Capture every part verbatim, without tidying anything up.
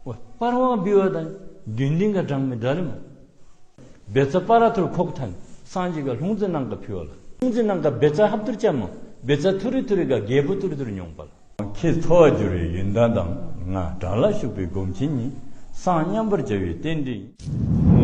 འོ་སྤར་བ་འབུལ་བ་དང་རྒྱུན་ལྡན་ག་གྲངས་མེད་འདྲ་རེ་མོ། བེ་ཙ་སྤར་ར་ཐུར་ཁོག་ཐང་སངས་རྒྱས་ག་ལྷུང་བཟེད་ནང་ག་ཕུལ་བ་ལ། ལྷུང་བཟེད་ནང་ག་བེ་ཙ་ཧབ་ཐུར་ཅ་མོ། བེ་ཙ་ཐུར་རི་ཐུར་རི་ག་རྒྱལ་པོ་ཐུར་རི་ཐུར་རི་མྱོང་པ་ལ། ཁྱེད་འཚོ་བ་བསྒྱུར་བའི་ཡོན་བདག་དང་། ང་བྲག་ལ་བཞུགས་པའི་སྒོམ་ཆེན་ཉིད། སངས་མཉམ་པར་བྱ་བའི་རྟེན་འབྲེལ་ཡིན།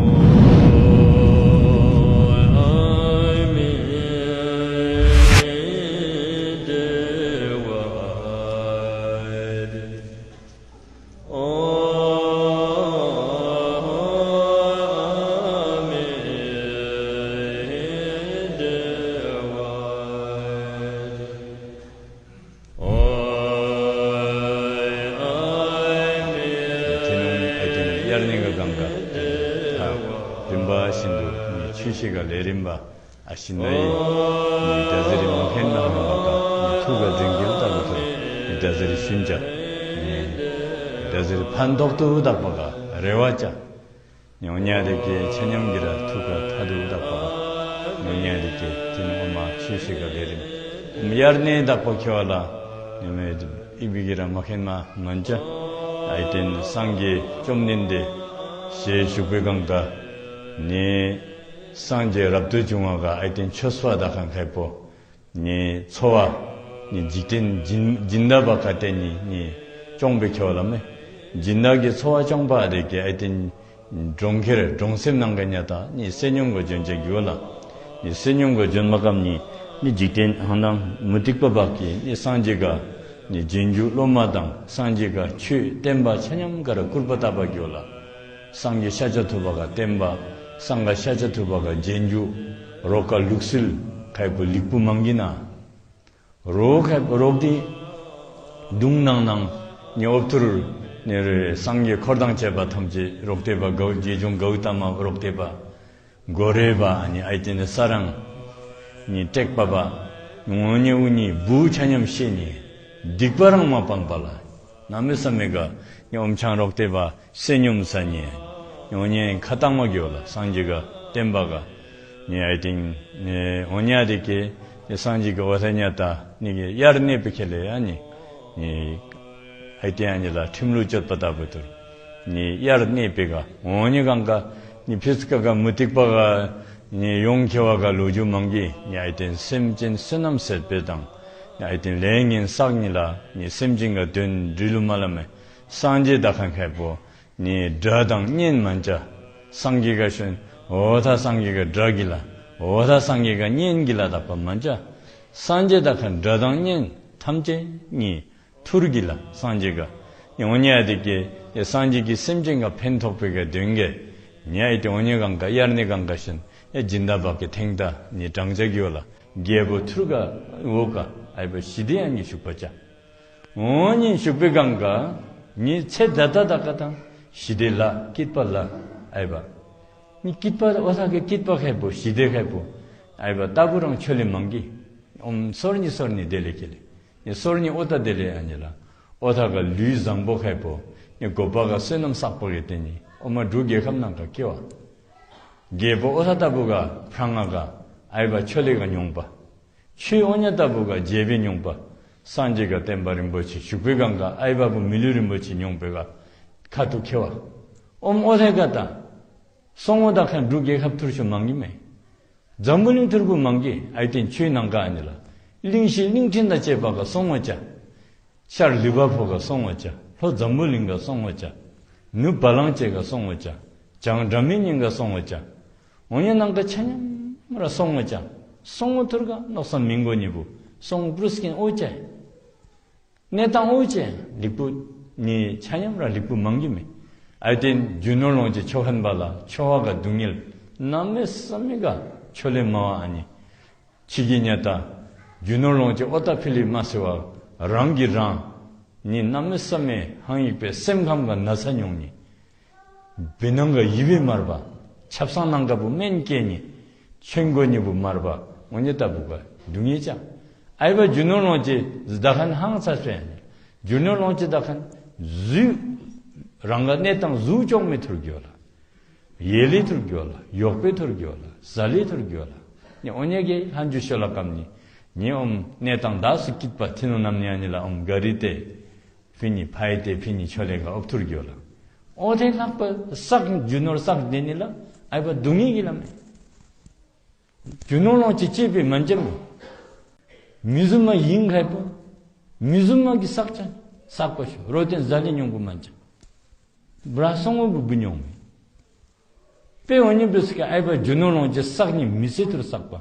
དེ་ནང་ཨའི་ཏེན་དབྱར་གནས་ག་གང་ག་ད་རིམ་པ་བཞིན་དུ་ནི་ཆོས་བཤད་ག་ལས་རིམ་པ་ཨ་ཞིན་ན་ཡི་ནི་ད་ཟེར་རི་མ་མཁྱེན་མ་མཁྱེན་པ་ག་ནི་ཐུགས་ག་དྲན་སྐུལ་ལྟ་བུ་ཐུར་ནི་ད་ཟེར་རི་ཤུན་ཅ་ནི་ད་ཟེར་རི་ཕན་ཐོགས་ཏོག་ཏོ་བདག་པོ་ག་རེ་བ་ཅ། ནི་འོ་ཉ་དེ་གི་ཆ་མཉམ་གི་ར་ཐུགས་ག་ཐད་དུ་བདག་པོ་ག་ནི་འོ་ཉ་དེ་གི་དེ་ནི་འོ་མ་ཆོས་བཤད་ག་ལས་རིམ་འོ་མ་དབྱར་གནས་བདག་པོ་ཁེ་བ་ལ་ནི་མེ་ཨི་བི་གི་ར་མ་མཁྱེན་མ་མན་ཅ། ཨའི་ཏེན་སངས་རྒྱས་བཅོམ་ལྡན་འདས་ཞལ་བཞུགས་པའི་གང་ག་ནི་སངས་རྒྱས་རབ་ཏུ་བྱུང་བ་ག་ཨའི་ཏེན་ཆོས་པ་དག་ཁན་ཁེ་པོ་ནི་འཚོ་བ་ནི་འཇིག་རྟེན་སྦྱིན་སྦྱིན་བདག་པ་ག་ཏེ་ནི་ནི་སྐྱོང་པའི་ཁེ་བ་ལ་མེ། སྦྱིན་བདག་གི་འཚོ་བ་སྐྱོང་པ་དེ་གི་ཨའི་ཏེན་གྲོང་ཁྱེར་གྲོང་གསེབ་ནང་ག་ཉ་ད་ནི་བསོད་སྙོམས་ག་འབྱོན་ཅ་གི་ཝ་ལ། ནི་བསོད་སྙོམས་ག་འབྱོན་མ་ཀམ་ནི་ནི་འཇིག་རྟེན་ཧང་དང་མུ་སྟེགས་པ་བག་གི་ནི་སངས་རྒྱས་ག་ནི་རྗེས་འཇུག་སློབ་མ་དང་སངས་རྒྱས་ག་ཆོས་བསྟན་པ་ཆ་མཉམ་ག་ར་སྐུར་པ་བཏབ་པ་གི་ཝ་ལ། སངས་རྒྱས་ཤཱཀྱ་ཐུབ་པ་ག་བསྟན་པ་སངས་རྒྱས་ཤཱཀྱ་ཐུབ་པ་ག་རྗེས་འཇུག་རོགས་ག་ལུགས་སྲོལ་ཁེ་པོ་ལིག་པུ་མང་གི་ན། རོགས་ཁེ་པོ་རོགས་དེ་དུང་ནང་ནང་ནི་འོབ་ཐུར་ནི་རེ་སངས་རྒྱས་འཁོར་དང་བཅས་པ་ཐམས་ཅད་རོགས་ཏེ་བ་གའུ་རྗེས་འཇུག་གའུ་ཏ་མ་རོགས་ཏེ་བ་གོ་རེ་བ་ནི་ཨའི་ཏེན་ནི་ས་རང་ནི་ཏེག་པ་བ་ངོ་ཉེ་འུ་ནི་བུ་ཆ་མཉམ་ཤེས་ནི་སྡིག་པ་རང་མ་སྤང་པ་ལ་གནམ་མེད་ས་མེད་ག་ནི་འོམ་ཆང་རོགས་ཏེ་བ་བསོད་སྙོམས་ཟ་ནི་ཡོང་ནི་ཁ་ཏང་མ་གི་ཝ་ལ་སངས་རྒྱས་ག་བསྟན་པ་ག་ནི་ཨའི་ཏེན་ནི་འོ་ཉ་དེ་གི་ནི་སངས་རྒྱས་ག་འོ་ཐ་ཉ་ད་ནི་གི་དབྱར་གནས་པའི་ཁེ་ལས་ཨ་ནི་ནི་ཨའི་ཏེན་ཨ་ནི་ལ་ཁྲིམས་ལུགས་སྤྱོད་པ་ལྟ་བུ་ཐུར་ནི་དབྱར་གནས་པའི་ག་འོ་ཉ་གང་ག་ནི་ཕི་སི་ཀ་ག་མུ་སྟེགས་པ་ག་ནི་ཡོང་ཁེ་བ་ག་ལོ་རྒྱུས་མང་གི་ནི་ཨའི་ཏེན་སེམས་ཅན་བསོད་ནམས་ཟད་པའི་དང་ནི་ཨའི་ཏེན་ལས་ངན་བསགས་ནི་ལ་ནི་སེམས་ཅན་ག་དོན་འགྲུལ་ལུ་མ་ལ་མེ། སངས་རྒྱས་དག་ཁན་ཁེ་པོ་ནི་དགྲ་དང་གཉེན་མན་ཅ། སངས་རྒྱས་ག་ཤོན་འོ་ཐ་སངས་རྒྱས་ག་དགྲ་གི་ལ་འོ་ཐ་སངས་རྒྱས་ག་གཉེན་གི་ལ་དག་པ་མན་ཅ། སངས་རྒྱས་དག་ཁན་དགྲ་དང་གཉེན་ཐམས་ཅད་ནི་ཐུར་གི་ལ་སངས་རྒྱས་ག་ནི་འོ་ཉ་དེ་གི་ཡ་སངས་རྒྱས་གི་སེམས་ཅན་ག་ཕན་ཐོགས་པའི་ག་དོན་གི་ནི་ཨའི་ཏེན་འོ་ཉ་གང་ག་དབྱར་གནས་གང་ག་ཤོན་ཡ་སྦྱིན་བདག་བག་གི་ཐེང་ད་ནི་དྲང་ཅ་གི་ཝ་ལ་རྒྱལ་པོ་ཐུར་ག་འོ་ག་ཨའི་བ་ཞི་བདེ་ཨ་ནི་བཞུགས་པ་ཅ། འོ་ནི་བཞུགས་པའི་གང་ག་ནི་ཚེ་ད་ལྟ་དག་ག་དང་ཞི་བདེ་ལ་སྐྱིད་པ་ལ་ཨའི་བ། ནི་སྐྱིད་པ་འོ་ཐ་གི་སྐྱིད་པ་ཁེ་པོ་ཞི་བདེ་ཁེ་པོ་ཨའི་བ་ལྟ་བུ་རང་ཆོས་ལས་མང་གི། འོམ་སོར་ནི་སོར་ནི་དེ་ལས་ཁེ་ལས་ནི་སོར་ནི་འོ་ཐ་དེ་ལས་ཨ་ནི་ལ་འོ་ཐ་ག་ལུས་བཟང་པོ་ཁེ་པོ་ནི་གོ་པ་ག་བསོད་ནམས་བསགས་པ་གི་དེ་ནི་འོ་མ་འབྲུག་རྒྱལ་ཁབ་ནང་ག་སྐྱེ་བ། རྒྱལ་པོ་འོ་ཐ་ལྟ་བུ་ག་ཕྲང་ང་ག་ཨའི་བ་ཆོས་ལས་ག་མྱོང་པ། ཆོས་འོ་ཉ་ལྟ་བུ་ག་རྗེ་བའི་མྱོང་པ། སངས་རྒྱས་ག་བསྟན་པ་རིན་པོ་ཆེ་བཞུགས་པའི་གང་ག་ཨའི་བ་བུ་མི་ལུས་རིན་པོ་ཆེ་མྱོང་པའི་ག་ཁ་ཐུག་ཁེ་བ། འོམ་འོ་ཐ་ག་ད་སོང་འོ་དག་ཁན་འབྲུག་རྒྱལ་ཁབ་ཐུར་ཤོ་མང་གི་མེ། འཛམ་བུ་གླིང་ཐུར་བུ་མང་གི་ཨའི་ཏེན་ཆོས་ནང་ག་ཨ་ནི་ལ་གླིང་བཞི་གླིང་ཕྲན་དང་བཅས་པ་ག་སོང་འོ་ཅ། ཤར་ལུས་འཕགས་པོ་ག་སོང་འོ་ཅ། ལྷོ་འཛམ་བུ་གླིང་ག་སོང་འོ་ཅ། ནུབ་བ་ལང་ཅེ་ག་སོང་འོ་ཅ། བྱང་སྒྲ་མི་སྙན་ག་སོང་འོ་ཅ། འོ་ཉ་ནང་ག་ཆ་མཉམ་ར་སོང་འོ་ཅ། སོང་འོ་ཐུར་ག་མནོ་བསམ་མི་དགོ་ནི་བུ་སོང་འོ་པྲུས་ཀིན་འོ་ཅ། གནས་སྟངས་འོ་ཅ་ལིག་པུ་ནི་ཆ་མཉམ་ར་ལིག་པུ་མང་གི་མེ། ཨའི་ཏེན་རྒྱུ་ནོར་ལོངས་སྤྱོད་ཆོ་ཁན་པ་ལ་ཆོ་བ་ག་སྡུག་བསྔལ་གནམ་མེད་ས་མེད་ག་ཆོ་ལེ་མ་བ་ཨ་ནི། ཕྱི་གི་ཉ་ད་རྒྱུ་ནོར་ལོངས་སྤྱོད་འོ་ཐ་ཕི་ལི་མ་སེ་བ་རང་གི་རང་ནི་གནམ་མེད་ས་མེད་ཧང་ཡིག་པའི་སེམས་ཁམས་ག་ན་ཚ་མྱོང་ནི། བི་ནང་ག་ཡིད་བི་མར་བ། ཆབ་གསང་ནང་ག་བུ་མེན་སྐྱེ་ནི། ཆོན་གོ་ནི་བུ་མར་བ། འོ་ཉ་ལྟ་བུ་ག་སྡུག་བསྔལ་ཅ། ཨའི་བ་རྒྱུ་ནོར་ལོངས་སྤྱོད་དག་ཁན་ཧང་ཚ་སོ་ཡ་ནི། རྒྱུ་ནོར་ལོངས་སྤྱོད་དག་ཁན་གཟུགས་རང་ག་གནས་སྟངས་གཟུགས་ཅོག་མེ་ཐུར་གི་ཝ་ལ། ཡེ་ལི་ཐུར་གི་ཝ་ལ། ཡོག་པེ་ཐུར་གི་ཝ་ལ། ཟ་ལི་ཐུར་གི་ཝ་ལ། ནི་འོ་ཉ་གི་ལྷན་ཇུ་ཤོ་ལ་ཀམ་ནི། ནི་འོམ་གནས་སྟངས་དག་སུ་སྐྱིད་པ་ཐི་ནོ་ནམ་ནི་ཨ་ནི་ལ་འོམ་ག་རི་ཏེ་ཕི་ནི་ཕའི་ཏེ་ཕི་ནི་ཆོ་ལེ་ག་འོབ་ཐུར་གི་ཝ་ལ། ཨོ་དེ་ལྷག་པ་བསགས་རྒྱུ་ནོར་བསགས་དེ་ནི་ལ་ཨའི་བ་སྡུག་བསྔལ་གྱི་ལམ་མས། རྒྱུ་ནོར་ལོངས་སྤྱོད་ཅེས་པའི་མན་ཅམ་མི་བཟུམ་མ་ཨིན་ཁ་ཡི་པོ། མི་བཟུམ་མ་གི་བསགས་ཅན་བསགས་པ་ཤོ་རོ་དེན་ཟ་ལི་མྱོང་པོ་མན་ཅམ་བྲ་སོང་ངོ་བུ་བུ་མྱོང་མི། དཔེ་འོ་ནི་བུ་སི་ཀ་ཨའི་བ་རྒྱུ་ནོར་ལོངས་སྤྱོད་བསགས་ནི་མི་སེ་ཐུར་བསགས་པ།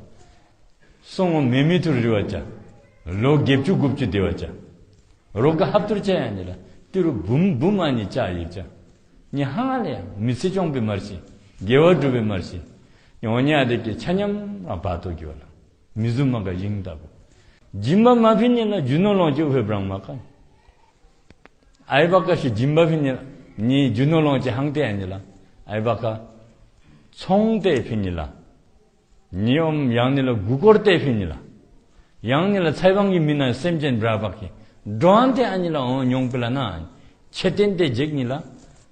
སོང་ངོ་མེ་མེ་ཐུར་རི་བ་ཅ། ལོ་བརྒྱད་ཅུ་དགུ་བཅུ་དེ་བ་ཅ། རོག་ག་ཧབ་ཐུར་ཅ་ཡ་ནི་ལ་ཏི་རུ་བུམ་བུམ་ཨ་ནི་ཅ་ཡིག་ཅ། ཉི་ཧང་ལས་ཡང་མི་ཚེ་སྐྱོང་པའི་མར་ཤི། དགེ་བ་སྒྲུབ་པའི་མར་ཤི། ཉི་འོ་ཉི་ཨ་དེ་ཀེ་ཆ་མཉམ་རང་བ་ཏོ་གི་བ་ལ། མི་བཟུམ་མ་ག་ཡིང་ལྟ་བུ། སྦྱིན་པ་མ་ཕི་ནི་ལ་རྒྱུ་ནོར་ལོངས་སྤྱོད་ཕེ་བྲང་མ་ཀ། ཨའི་བ་ཀ་ཤི་སྦྱིན་པ་ཕི་ནི་ལ་ནི་རྒྱུ་ནོར་ལོངས་སྤྱོད་ཧང་ཏེ་ཨ་ནི་ལ། ཨའི་བ་ཀ་ཚོང་ཏེ་ཕི་ནི་ལ། ཉི་འོམ་ཡང་ནི་ལ་མགུ་སྐོར་ཏེ་ཕི་ནི་ལ། ཡང་ནི་ལ་ཚའི་བང་གི་མི་ན་སེམས་ཅན་བྲ་བག་གི་འགྲོ་ཨན་ཏེ་ཨ་ནི་ལ་འོ་མྱོང་པི་ལ་ན། ཆེ་ཏན་ཏེ་འཇིག་ནི་ལ།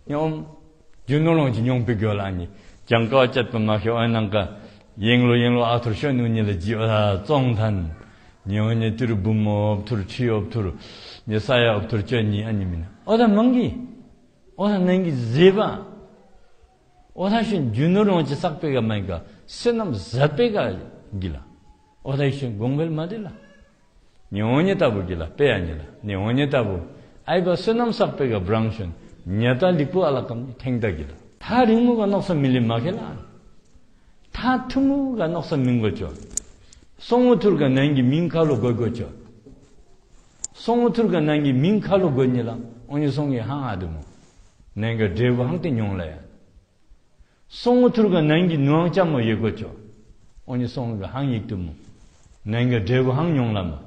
ཉི་འོམ་རྒྱུ་ནོར་ལོངས་སྤྱོད་མྱོང་པི་གོ་ལ་ཨ་ནི། ཅང་ཀ་བ་ཅད་པ་མ་ཁེ་འོ་ནང་ཀ་ཡེང་ལོ་ཡེང་ལོ་ཨ་ཐུར་ཤོ་ནུ་ནི་ལ་ཇི་འོ་ད་ཙོང་ཐན། ཉི་འོ་ཉི་ཏི་རུ་བུམ་འོབ་ཐུར་ཁྲི་འོབ་ཐུར། ཉི་ས་ཡ་འོབ་ཐུར་ཅོ་ནི་ཨ་ནི་མི་ན། འོ་ད་མང་གི། འོ་ད་ནང་གི་ཟེ་བ། ཨོ་ཐ་ཤུན་རྒྱུ་ནོར་ལོངས་སྤྱོད་བསགས་པེ་ག་མེན་ག་བསོད་ནམས་ཟད་པེ་ག་གི་ལ། ཨོ་ཐ་ཤུན་གོང་འཕེལ་མ་དེ་ལ། ཉི་འོ་ཉི་ལྟ་བུ་གི་ལ་པེ་ཡ་ཉི་ལ། ཉི་འོ་ཉི་ལྟ་བུ་ཨའི་བ་བསོད་ནམས་བསགས་པེ་ག་བྲང་ཤུན་ཉ་ཏ་ལིག་པུ་ཨ་ལ་ཀམ་ཐེང་ཏ་གི་ལ། ཐག་རིང་མོ་ག་ནོག་ས་མི་ལི་མ་ཁེ་ལ། ཐག་ཐུ་མོ་ག་ནོག་ས་མི་གོ་ཅོ། སོང་ངོ་ཐུར་ག་ནང་གི་མིང་ཁ་ལོ་གོ་གོ་ཅོ། སོང་ངོ་ཐུར་ག་ནང་གི་མིང་ཁ་ལོ་གོ་ཉི་ལ། ཨོ་ཉི་སོང་གི་ཧང་ཨ་དུ་མོ། ནང་ག་འབྲས་བུ་ཧང་ཏེ་ཉོང་ལ་ཡ། སོང་ངོ་ཐུར་ག་ནང་གི་ནུའང་ཅ་མོ་ཡེ་གོ་ཅོ། ཨོ་ཉི་སོང་ག་ཧང་ཡིག་དུ་མོ། ནང་ག་འབྲས་བུ་ཧང་ཉོང་ལ་མོ།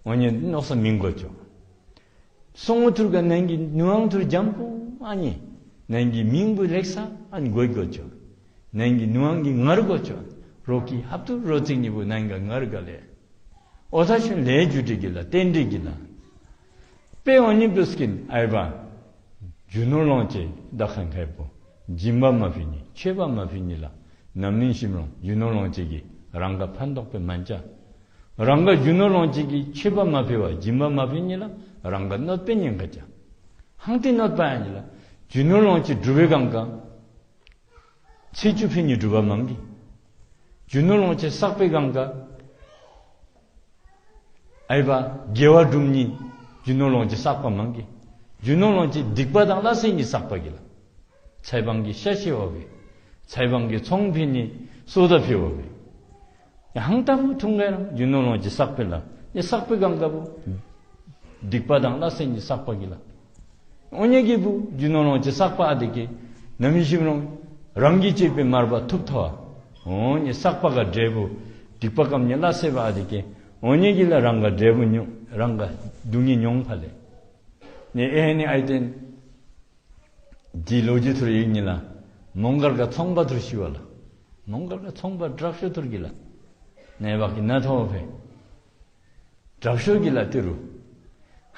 ཨོ་ཉི་ནོག་ས་མིང་གོ་ཅོ། སོང་ངོ་ཐུར་ག་ནང་གི་ནུའང་ཐུར་འཇམ་པོ་ཨ་ནི། ནང་གི་མིང་བུ་ལེགས་ས་ཨ་ནི་གོ་གོ་ཅོ། ནང་གི་ནུའང་གི་ངར་གོ་ཅོ། རོག་གི་ཧབ་ཏུ་རོ་ཙིང་ཉི་བུ་ནང་ག་ངར་ག་ལེ། ཨོ་ཐ་ཤུན་ལས་རྒྱུ་འབྲས་གི་ལ་རྟེན་འབྲེལ་གི་ལ། པེ་འོ་ཉི་བུ་སྐིན་ཨའི་བ། རྒྱུ་ནོར་ལོངས་སྤྱོད་དག་ཁན་ཁའི་པོ། སྦྱིན་པ་མ་ཕི་ནི་མཆོད་པ་མ་ཕི་ནི་ལ། ནམ་ནིང་ཤིམ་རོང་རྒྱུ་ནོར་ལོངས་སྤྱོད་གི་རང་ག་ཕན་ཐོགས་པེ་མན་ཅ། རང་ག་རྒྱུ་ནོར་ལོངས་སྤྱོད་གི་མཆོད་པ་མ་ཕི་བ་སྦྱིན་པ་མ་ཕི་ནི་ལ་རང་ག་གནོད་པེ་ཉེན་ཁ་ཅ། ཧང་ཏེ་གནོད་པ་ཡ་ནི་ལ། རྒྱུ་ནོར་ལོངས་སྤྱོད་སྒྲུབ་པེ་གང་ག་ཚེ་བཅུད་ཕི་ནི་སྒྲུབ་པ་མང་གི། རྒྱུ་ནོར་ལོངས་སྤྱོད་བསགས་པེ་གང་ག་ཨའི་བ་དགེ་བ་སྒྲུབ་ནི་རྒྱུ་ནོར་ལོངས་སྤྱོད་བསགས་པ་མང་གི། རྒྱུ་ནོར་ལོངས་སྤྱོད་སྡིག་པ་དང་ལ་སེ་ནི་བསགས་པ་གི་ལ། ཚའི་བང་གི་ཤ་ཤེ་བ་བེ། ཚའི་བང་གི་ཚོང་ཕི་ནི་སོ་ད་ཕི་བ་བེ། ཧང་ཏ་བུ་ཐུང་ག་རང་རྒྱུ་ནོར་ལོངས་སྤྱོད་བསགས་པེ་ལ་ནི་བསགས་པེ་གང་ག་བུ། སྡིག་པ་དང་ལ་སེ་ནི་བསགས་པ་གི་ལ། འོ་ཉི་གི་བུ་རྒྱུ་ནོར་ལོངས་སྤྱོད་བསགས་པ་ཨ་དེ་ཀེ་ནམ་ནིང་ཤིམ་རོང་རང་གི་ཅེས་པེ་མར་བ་ཐུབ་ཐོ། འོ་ཉི་བསགས་པ་ག་འབྲས་བུ་སྡིག་པ་གམ་ཉེ་ལ་སེ་བ་ཨ་དེ་ཀེ་འོ་ཉི་གི་ལ་རང་ག་འབྲས་བུ་ཉོ་རང་ག་སྡུག་བསྔལ་མྱོང་ཕ་ལེ། ནི་ཨེ་ནི་ཨའི་ཏེན། འདི་ལོ་རྒྱུས་ཐུར་ཡིག་ཉི་ལ། མོང་སྒར་ག་ཚོང་པ་ཐུར་ཤི་བ་ལ། མོང་སྒར་ག་ཚོང་པ་དྲག་ཤོས་ཐུར་གི་ལ། ནེ་བག་གི་ན་ཐོ་བ་ཕེ། དྲག་ཤོས་གི་ལ་ཏི་རུ།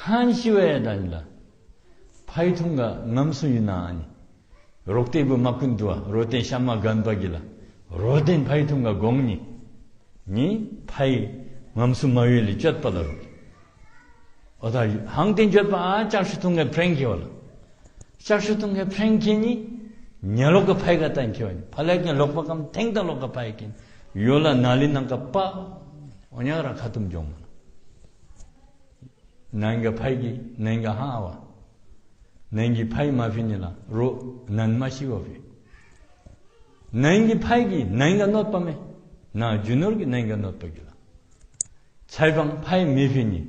ཧན་ཤི་བ་ཡ་དང་ལ། ཕའི་ཐུང་ག་ངམ་སུ་ཡུ་ན་ཨ་ནི། རོག་ཏེ་བུ་མ་ཀུན་དུ་བ་རོ་ཏེན་ཤ་མ་གན་པ་གི་ལ། རོ་ཏེན་ཕའི་ཐུང་ག་གོང་ནི། ནི་ཕའི་ངམ་སུ་མ་ཡོད་ལི་ཅོད་པ་ལ་རུ། ཨོ་ད་ཧང་ཏེན་ཅོད་པ་ཨ་ལྕགས་ཤུ་ཐུང་ག་ཕྲེང་ཁེ་བ་ལ། ལྕགས་ཤུ་ཐུང་ག་ཕྲེང་ཁེ་ནི། ཉ་ལོག་ག་ཕའི་ག་ཏན་ཁེ་བ་ནི་ཕ་ལེ་ཀེན་ལོག་པ་གམ་ཐེང་ཏ་ལོག་ག་ཕའི་ཀེན་ཡོ་ལ་ན་ལི་ནང་ག་པ། ཨོ་ཉ་ར་ཁ་ཐུམ་ཇོང་མ་ལ། ནང་ག་ཕའི་གི་ནང་ག་ཧ་བ། ནང་གི་ཕའི་མ་ཕི་ནི་ལ་རོ་ནན་མ་ཤི་བ་བེ། ནང་གི་ཕའི་གི་ནང་ག་གནོད་པ་མེ། ན་རྒྱུ་ནོར་གི་ནང་ག་གནོད་པ་གི་ལ། ཚའི་བང་ཕའི་མེ་ཕི་ནི།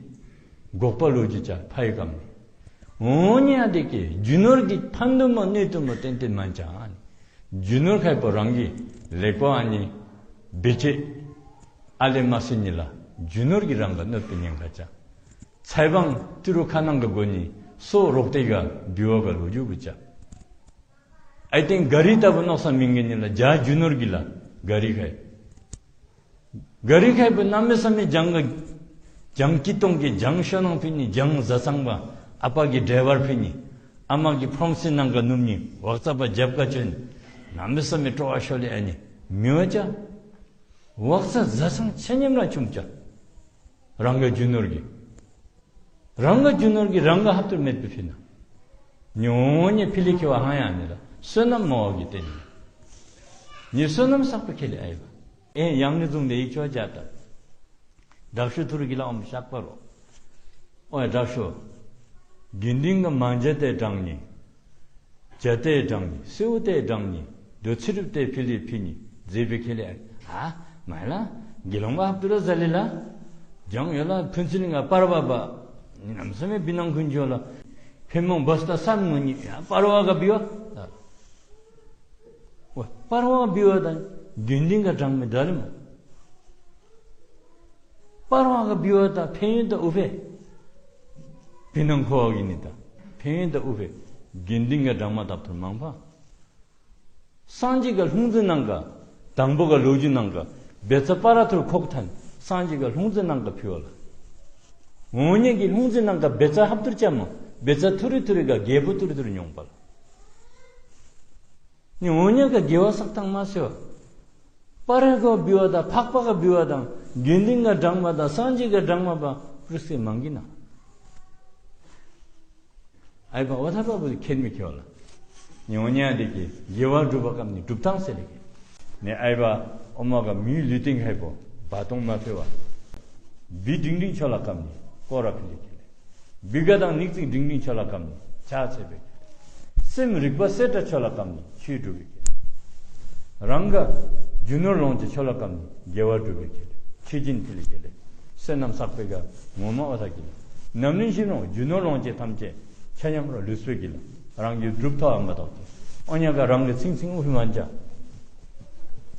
འགོག་པ་ལོ་རྒྱུས་ཅ་ཕའི་གམ་ནི། འོ་ཉི་ཨ་དེ་ཀེ་རྒྱུ་ནོར་གི་ཕན་དུ་མ་གནོད་དུ་མ་ཏན་ཏན་མན་ཅ་ཨ་ནི། རྒྱུ་ནོར་ཁའི་པོ་རང་གི་ལེགས་པོ་ཨ་ནི་བེ་ཅེ་ཨ་ལེ་མ་སེ་ནི་ལ་རྒྱུ་ནོར་གི་རང་ག་གནོད་པེ་ཉེན་ཁ་ཅ། ཚའི་བང་ཏི་རུ་ཁ་ནང་ག་གོ་ནི་སོ་རོག་ཏེ་ག་བི་བ་ག་ལོ་རྒྱུས་བུ་ཅ། ཨའི་ཏེན་ག་རི་ལྟ་བུ་ནོག་ས་མིང་གི་ནི་ལ་ཇ་རྒྱུ་ནོར་གི་ལ་ག་རི་ཁའི། ག་རི་ཁའི་བུ་གནམ་མེད་ས་མེད་ཇང་ག་ཇང་ཀི་ཏོང་གི་ཇང་ཤོ་ནང་ཕི་ནི་ཇང་ཟ་ཚང་བ་ཨ་པ་གི་ཌའི་བར་ཕི་ནི་ཨ་མ་གི་ཕྲོམ་སི་ནང་ག་ནུམ་ནི་ཝག་ཙ་པ་ཇབ་ཀ་ཅོན་གནམ་མེད་ས་མེད་སྤྲོ་བ་ཤོ་ལེ་ཨ་ནི་མི་བ་ཅ། ཝག་ཙ་ཟ་ཚང་ཆ་མཉམ་ར་ཆུམ་ཅ། རང་ག་རྒྱུ་ནོར་གི། རང་ག་རྒྱུ་ནོར་གི་རང་ག་ཧབ་ཏུ་མེད་པའི་ཕི་ན། ཉོ་ཉེ་ཕི་ལི་ཁེ་བ་ཧང་ཡང་ནི་ལ་བསོད་ནམས་མོ་གི་ཏེ་ནི་ཉེ་བསོད་ནམས་བསགས་པ་ཁེ་ལེ་ཨའི་བ། ཨེ་ཡང་ནི་བཟུང་སྟེ་ཡིག་ཆོག་བྱ་ད། དྲག་ཤོས་ཐུར་གི་ལ་ཨོམ་བཤགས་པ་རོ། ཨོ་ཡ་དྲག་ཤོས། དགེ་འདུན་ག་མང་ཇ་ཏེ་དྲང་ནི། ཇ་ཏེ་དྲང་ནི། སེའུ་ཏེ་དྲང་ནི། དོ་ཚི་རུབ་ཏེ་ཕི་ལི་ཕི་ནི། ཛེ་བེ་ཁེ་ལེ་ཨ། མ་ལ། དགེ་སློང་བ་ཧབ་ཏུ་ར་ཟ་ལེ་ལ། ཇང་ཡོ་ལ་ཕུན་ཚུན་ལི་ང་པར་བ་བ། ནམ་ས་མེ་བི་ནང་ཁུན་ཇོ་ལ། ཕེ་མོང་བོས་ཏ་སམ་ངོ་ཉི་ཡ་པར་བ་ག་བི་བ། ཨོ་པར་བ་ག་བི་བ་དང་དགེ་འདུན་ག་དྲང་མི་འདྲ་ལེ་མོ། པར་བ་ག་བི་བ་དང་ཕན་ཡོན་དང་ཨུ་ཕེ། བི་ནང་ཁོ་བ་གི་ནི་དང་ཕན་ཡོན་དང་ཨུ་ཕེ། དགེ་འདུན་ག་དྲང་མ་དབ་ཐུར་མང་པ། སངས་རྒྱས་ག་ལྷུང་བཟེད་ནང་ག། དང་པོ་ག་ལོ་རྒྱུས་ནང་ག། བེ་ཙ་པ་ར་ཐུར་ཁོག་ཐན། སངས་རྒྱས་ག་ལྷུང་བཟེད་ནང་ག་ཕི་བ་ལ། འོ་ཉེ་གི་ལྷུང་བཟེད་ནང་ག་བེ་ཙ་ཧབ་ཐུར་ཅ་མོ། བེ་ཙ་ཐུར་རི་ཐུར་རི་ག་རྒྱལ་པོ་ཐུར་རི་ཐུར་རི་ཉོང་པ་ལ། ནི་འོ་ཉེ་ག་དགེ་བ་བསགས་ཐངས་མ་སེ་བ། པར་ག་བི་བ་དང་ཕག་པ་ག་བི་བ་དང་དགེ་འདུན་ག་དྲང་མ་དང་སངས་རྒྱས་ག་དྲང་མ་པ་པྲུ་སེ་མང་གི་ན། ཨའི་བ་འོ་ཐ་པ་བུ་ཁེན་མི་ཁེ་བ་ལ། ཉོ་ཉ་དེ་ཀེ་དགེ་བ་སྒྲུབ་པ་ཀམ་ནི་སྒྲུབ་ཐངས་སེ་ལེ་ཀེ། ནི་ཨའི་བ་ཨོ་མ་ག་མིའི་ལུས་རྟེན་ཁའི་པོ་བ་སྟོང་མ་ཕེ་བ། བི་འབྲིང་འབྲིང་ཆོ་ལ་ཀམ་ནི་ཀོ་ར་ཕི་ལེ་ཀེ་ལེ། བི་ག་དང་ནིག་ཙིང་འབྲིང་འབྲིང་ཆོ་ལ་ཀམ་ནི་ཆ་ཚེ་བེ་ཀེ། སེམས་རིག་པ་གསལ་དྲ་ཆོ་ལ་ཀམ་ནི་ཆོས་སྒྲུབ་བེ་ཀེ་ལེ། རང་ག་རྒྱུ་ནོར་ལོངས་སྤྱོད་ཆོ་ལ་ཀམ་ནི་དགེ་བ་སྒྲུབ་བེ་ཀེ་ལེ། ཆོས་སྦྱིན་ཕི་ལེ་ཀེ་ལེ། བསོད་ནམས་བསགས་པེ་ག་ངོ་མ་འོ་ཐ་གི་ལ། ནམ་ལིན་ཤི་ནོ་རྒྱུ་ནོར་ལོངས་སྤྱོད་ཐམས་ཅད་ཆ་མཉམ་ར་ལུས་པེ་གི་ལ། རང་གི་སྒྲུབ་ཐོ་ཨ་མ་ཐོག་ཏེ་ཨོ་ཉ་ག་རང་གི་ཚིང་ཚིང་ཨུ་ཕི་མན་ཅ།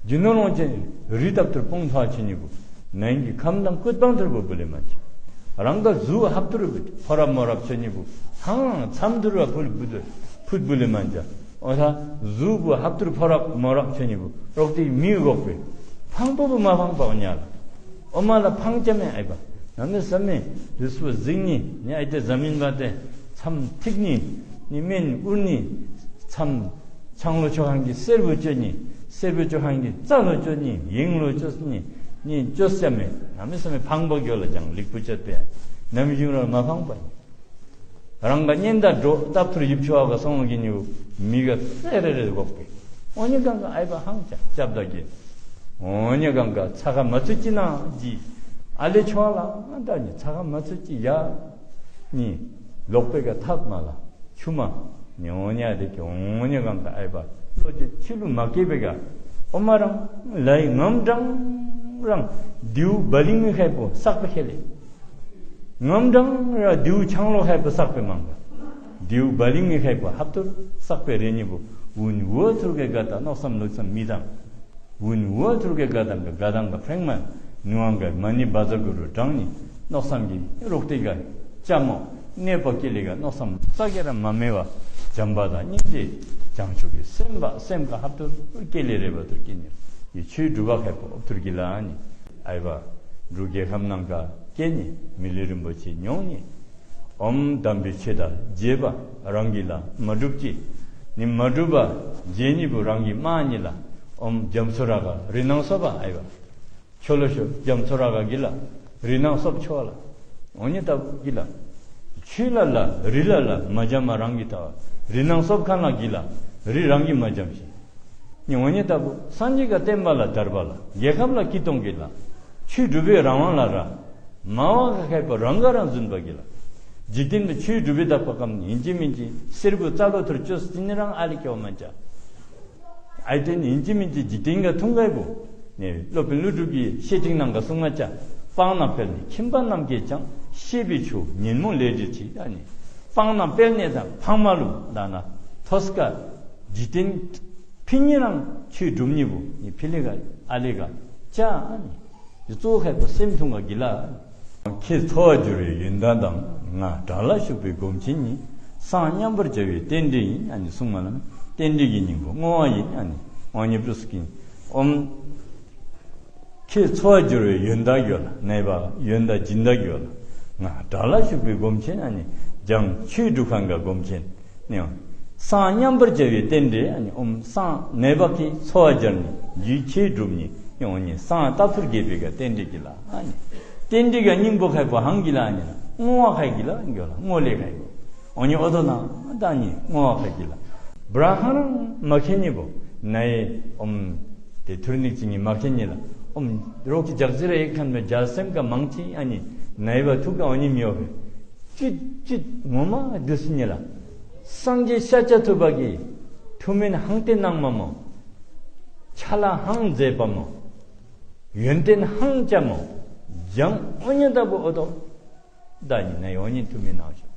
རྒྱུ་ནོར་ལོངས་སྤྱོད་རི་དབ་ཐུར་སྤུངས་ཐོ་ཆེ་ཉི་བུ། ནན་གི་ཁམས་དང་སྐུད་པང་ཐུར་བུ་བུ་ལེ་མན་ཅ། རང་ག་གཟུགས་ཧབ་ཐུར་ཕོ་རབ་མོ་རབ་ཆེ་ཉི་བུ། ཧང་མཚམས་ཐུར་བ་ཕུལ་བུ་ཐུར་ཕུད་བུ་ལེ་མན་ཅ། འོ་ཐ་གཟུགས་བུ་ཧབ་ཐུར་ཕོ་རབ་མོ་རབ་ཆེ་ཉི་བུ་རོག་ཏེ་མི་འགོག་པེ། ཕང་པོ་བུ་མ་ཕང་པ་འོ་ཉ་ལ། ཨོ་མ་ལ་ཕང་ཅ་མེ་ཨའི་བ། ནམ་མེ་ས་མེ་ལུས་པོ་གཟིགས་ནི་ནི་ཨའི་ཏེ་ཟ་མིན་བ་ཏེ་མཚམས་ཐིག་ནི་ནི་མེན་ཨུར་ནི་མཚམས་ཆང་ལོ་ཆོ་ཧང་གི་སེར་བུ་ཅོ་ནི་སེར་བུ་ཅོ་ཧང་གི་རྩ་ལོ་ཅོ་ནི་ཡིང་ལོ་ཅོ་ནི་ནི་ཅོ་ས་མེ། ནམ་མེ་ས་མེ་ཕང་པོ་གྱོ་ལ་ཅང་ལིག་པུ་ཅད་པེ་ནམ་ཞིང་ར་མ་ཕང་པ། རང་ག་གཉེན་དང་འགྲོ་སྟབས་ཐུར་ཡིབ་ཆོ་བ་ག་སོང་གི་ཉིའུ་མི་ག་སེ་རེ་རེ་འགོག་པེ། འོ་ཉེ་གང་ག་ཨའི་བ་ཧང་ཅ་ཅབ་ད་གེ། འོ་ཉེ་གང་ག་ཚ་ཁ་མ་ཚུད་ཅི་ན་ཇི། ཨ་ལེ་ཆོ་ལ་ཨ་ད་ནི་ཚ་ཁ་མ་ཚུད་ཅི་ཡ། ནི་ལོག་པེ་ག་ཐབ་མ་ལ་ཆུ་མ། ནི་འོ་ཉེ་དེ་གི་འོ་ཉེ་གང་ག་ཨའི་བ་ལོ་ཅི་ཆི་ལུ་མ་སྐྱེ་བེ་ག་ཨོ་མ་རང་ལའི་ངམ་དྲང་རང་དེའུ་བ་ལིང་མི་ཁའི་པོ་བསགས་པེ་ཁེ་ལེ། ངམ་དྲང་ར་དེའུ་ཆང་ལོ་ཁའི་པོ་བསགས་པེ་མང་ག། དེའུ་བ་ལིང་མི་ཁའི་པོ་ཧབ་ཐུར་བསགས་པེ་རེ་ཉི་བུ་འུན་བུ་ཐུར་གེ་ག་ད་མནོ་བསམ་ལུགས་བསམ་མི་དང་། འུན་བུ་ཐུར་གེ་ག་དང་ག་ག་དང་ག་ཕྲེང་མ་ནུ་ཨང་ག་མ་ནི་བ་ཛ་གུ་རུ་དྲང་ནི་མནོ་བསམ་གྱི་རོག་ཏེ་ག་ཅ་མོ་གནས་པ་སྐྱེ་ལེ་ག་མནོ་བསམ་ས་གེ་ར་མ་མེ་བ་བྱམས་པ་དང་སྙིང་རྗེ་བྱང་ཆུབ་ཀྱི་སེམས་པ་སེམས་ག་ཧབ་ཐུར་སྐྱེ་ལེ་རེ་བ་ཐུར་སྐྱེ་ནི་ཡི་ཆོས་སྒྲུབ་པ་ཁའི་པོ་ཨོབ་ཐུར་གི་ལ་ནི། ཨའི་བ། འབྲུག་རྒྱལ་ཁམས་ནང་ག་སྐྱེ་ནི་མི་ལུས་རིན་པོ་ཆེ་མྱོང་ནི། ཨོམ་དམ་པའི་ཆོས་དང་མཇལ་བ་རང་གི་ལ་མ་འགྲུབ་ཅི། ནི་མ་འགྲུབ་པ་མཇལ་ནི་བུ་རང་གི་མ་ནི་ལ་ཨོམ་རྒྱ་མཚོ་ར་ག་རི་ནང་སོ་བ་ཨའི་བ། ཆོ་ལོ་ཤོ་རྒྱ་མཚོ་ར་ག་གི་ལ་རི་ནང་སོབ་ཆོ་ལ། འོ་ཉེ་ལྟ་བུ་གི་ལ། ཆོས་ལ་ལ་རི་ལ་ལ་མ་འཇམ་མ་རང་གི་ལྟ་བ་རི་ནང་སོབ་ཁན་ལ་གི་ལ་རི་རང་གི་མ་འཇམ་ཞིང་། ཉི་འོ་ཉེ་ལྟ་བུ་སངས་རྒྱས་ག་བསྟན་པ་ལ་དར་བ་ལ་རྒྱལ་ཁམས་ལ་སྐྱིད་གཏོང་གི་ལ། ཆོས་སྒྲུབ་པའི་རང་དབང་ལ་ར། མ་བ་ག་ཁའི་པོ་རང་ག་རང་རྫུན་པ་གི་ལ། འཇིག་རྟེན་པའི་ཆོས་སྒྲུབ་པའི་དག་པ་ཀམ་ནི་ཨིན་ཅི་མིན་ཅི་སེར་བུ་རྩ་ལོ་ཐུར་ཅོས་ཏེ་ནི་རང་ཨ་ལི་སྐྱོ་མ་ཅ། ཨའི་ཏེན་ཨིན་ཅི་མིན་ཅི་འཇིག་རྟེན་ག་ཐུང་གའི་བུ། ནི་སློབ་དཔོན་ཀླུ་སྒྲུབ་ཀྱི་བཤེས་སྤྲིང་ནང་ག་གསུང་མ་ཅ། སྤང་ན་དཔལ་ནི་ཁྱིམ་པ་རྣམས་ཀྱིས་ཀྱང་། ཤེས་པའི་ཆོས་ཉོན་མོངས་ལས་སྒྲིབ་ཅིང་། ཨ་ནི་སྤང་ན་དཔལ་ནི་དང་ཕང་མ་ལུ་ད་ན་ཐོས་ཀ་འཇིག་རྟེན་ཕི་ཉེ་རང་ཆོས་སྒྲུབ་ནི་བུ་ནི་ཕི་ལེ་ག་ཨ་ལེ་ག་ཅ། ཨ་ནི་གཙོ་ཁའི་པོ་སེམས་ཐུང་ག་གི་ལ། ཁྱེད་འཚོ་བར་སྦྱོར་བའི་ཡོན་བདག་དང་། ང་བྲག་ལ་བཞུགས་པའི་སྒོམ་ཆེན་ནི། སངས་མཉམ་པར་སྦྱར་བའི་རྟེན་འབྲེལ་ཡིན། ཨ་ནི་གསུང་མ་ལ་ནི་རྟེན་འབྲེལ་གྱི་སྙིང་པོ་བསྔོ་བ་ཡིན། ཨ་ནི་ཨོ་ཉེ་པྲུ་སི་ཀིན་ཨོམ། ཁྱེད་འཚོ་བར་སྦྱོར་བའི་ཡོན་བདག་གྱུར་ལ། ནའི་བ་ཡོན་བདག་སྦྱིན་བདག་གྱུར་ལ། ང་བྲག་ལ་བཞུགས་པའི་སྒོམ་ཆེན། ཨ་ནི་བྱང་ཆོས་སྒྲུབ་ཁང་ག་སྒོམ་ཆེན་ནི། སངས་མཉམ་པར་སྦྱར་བའི་རྟེན་འབྲེལ། ཨ་ནི་ཨོམ་སངས་ནའི་བ་གི་འཚོ་བར་སྦྱར་ནི་རྒྱུའི་ཆོས་སྒྲུབ་ནི་ཨོ་ཉེ་སངས་རྟག་ཏུ་རྒྱས་པའི་ག་རྟེན་འབྲེལ་གྱི་ལ། ཨ་ནི་རྟེན་འབྲེལ་ག་སྙིང་པོ་ཁའི་པོ་ཧང་གི་ལ། ཨ་ནི་བསྔོ་བ་ཁའི་གི་ལ་གྱུར་ལ་བསྔོ་ལས་ཁའི་པོ། འོ་ནི་ཨོ་དོ་ན་ད་ནི་བསྔོ་བ་ཁ་གི་ལ། བྲ་ཧ་རང་མ་མཁྱེན་ནི་བོ། ནའི་ཨོམ་ཏེ་ཐུར་ནིག་ཅིག་ནི་མ་མཁྱེན་ནི་ལ། ཨོམ་རོག་ཅི་ཇག་ཟི་ར་ཡེག་ཁན་བོ་ཇལ་སེམས་ཀ་མང་ཅི་ཨ་ནི་ནའི་བ་ཐུག་ག་འོ་ནི་མི་ཡོ་བེ། ཅིག་ཅིག་ངོ་མ་དུས་ནི་ལ། སངས་རྒྱས་ཤཱཀྱ་ཐུབ་པ་གི་ཐུགས་སྨོན་ཧང་ཏེ་གནང་མ་མོ། ཕྱག་ལཱ་ཧང་མཛད་པ་མོ། ཡོན་ཏན་ཧང་བཅའ་མོ། འཇང་འོ་ནི་ད་བུ་ཨོ་དོ། ད་ནི་ནའི་འོ་ནི་ཐུགས་སྨོན་གནང་ཤོ།